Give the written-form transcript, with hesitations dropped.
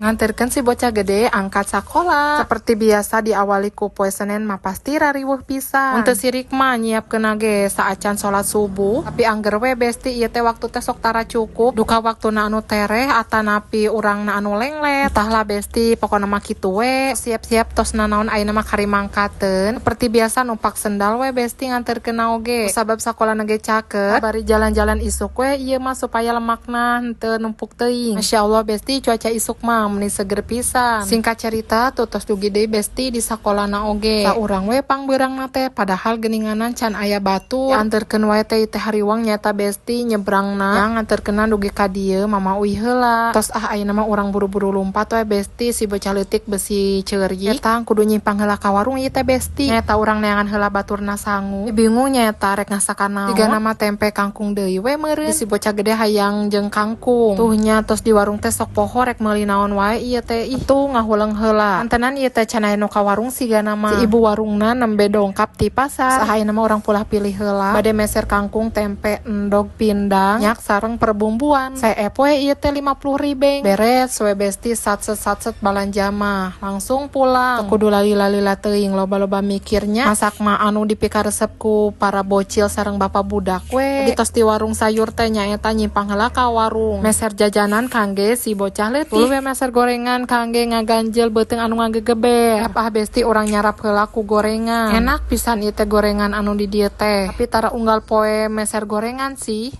Nganterkeun si bocah gede angkat sakola. Seperti biasa diawali ku poe Senen mah pasti rariweuh pisan. Mun teu sirik mah nyiapkeun ge saacan salat subuh. Tapi angger we, Besti, ieu teh waktu teh sok tara cukup. Duka waktuna anu tereh atanapi urangna anu lenglet. Tah lah, Besti, pokona mah kitu we. Siap-siap tos nanaon, ayeuna mah kari mangkateun. Seperti biasa numpak sendal we, Besti, nganterkeun oge. Sabab sakolana ge caket. Bari jalan-jalan isuk we ieu mah supaya lemakna henteu numpuk teuing. Masya Allah, Besti, cuaca isuk mah meni seger pisan. Singkat cerita, tutos dugi deui, Besti, di sakolana oge. Saurang we pangbeurangna teh, padahal geuninganan can aya batur. Anterkeun wae teh teh hariwang nyata, Besti, nyebrangna. Yang nganterkeunna dugi ka dieu Mama Uy heula. Tos ah, ayeuna mah urang buru-buru lumpat we, Besti, si bocah leutik besi ceurik. Eta kudu nyimpang heula ka warung ieu teh, Besti. Nyata urang neangan heula baturna sangu. Bingung nyata rek ngasakan naon. Sigana mah tempe kangkung deui we meureun. Si bocah gede hayang jeung kangkung. Tuh nya tos di warung teh sok poho rek meuli naon wae ieu teh, itu ngahuleng heula. Antenan ieu teh can aya nu ka warung sigana mah. Si ibu warungna nembe dongkap ti pasar. Saha ayeuna mah urang pulah pilih heula. Bade meser kangkung, tempe, endog pindang, nyak sareng perbumbuan. Seep we ieu teh 50 ribeng. Beres we, Besti, satset satset balanja mah. Langsung pulang. Teu kudu lali-lali teuing loba-loba mikirnya. Masak mah anu dipikaresep ku para bocil sareng bapak budak we. Di tos di warung sayur teh nyaeta nyimpang heula ka warung. Meser jajanan kangge si bocah leutik. Tuluy we meser gorengan kangge ngaganjel beuteung anu ngagegeber. Ah, Besti, urang nyarap heula ku gorengan. Enak pisan ieu teh gorengan anu di dieu teh. Tapi tara unggal poe meser gorengan sih.